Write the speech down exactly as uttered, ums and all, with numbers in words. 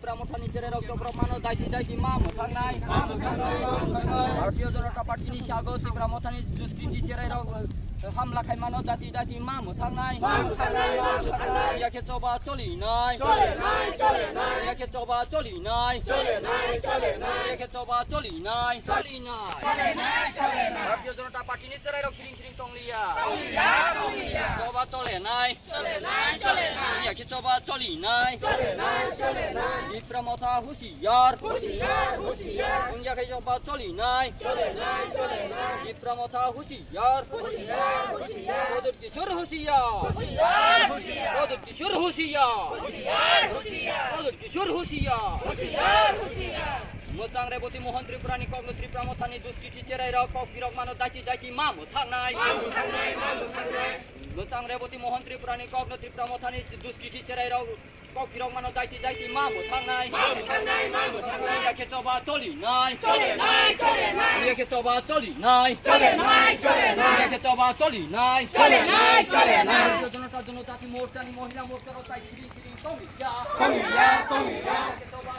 Tipra Mothani cherairok choprok mano, daiti daiti ma mwthangnai. Bharatiya Janata Party ni sago Tipra Mothani duskriti cherairok, eh, hamla khai mano, daiti daiti ma mwthangnai. Yakhe choba cholinai. Yakhe choba cholinai. Yakhe choba cholinai. Bharatiya Janata Party ni cherairok siring siring tongliya. Choba cholenai. Cholenai, cholenai. Yakhe choba cholinai. Cholenai, cholenai. Tipra Motha husiar. Husiar, husiar. Yakhe choba cholinai. Cholenai, cholenai. Tipra Motha husiar. Husiar, husiar. Pradyot Kishore husiar. Husiar, husiar. Pradyot Kishore husiar. Husiar, husiar. Pradyot Kishore husiar. Husiar, husiar. Mwchang Reboti Mohan Tripura ni kokno Tipra Mothani duskriti cherairok kok birok mano, daiti daiti ma mwthangnai. Ma mwthangnai, ma mwthangnai. Mwchang Reboti Mohan Tripura ni kokno Tipra Mothani duskriti cherairok kok birok mano, daiti daiti ma mwthangnai. Ma mwthangnai, ma mwthangnai. Yakhe choba cholinai. Cholenai, cholenai. Yakhe choba cholinai. Cholenai, cholenai. Yakhe choba cholinai. Cholenai, cholenai. Bharatiya Janata Janajati Morcha ni Mohila Morcha rok tai siring siring tongya. Tongya, tongya. Yakhe choba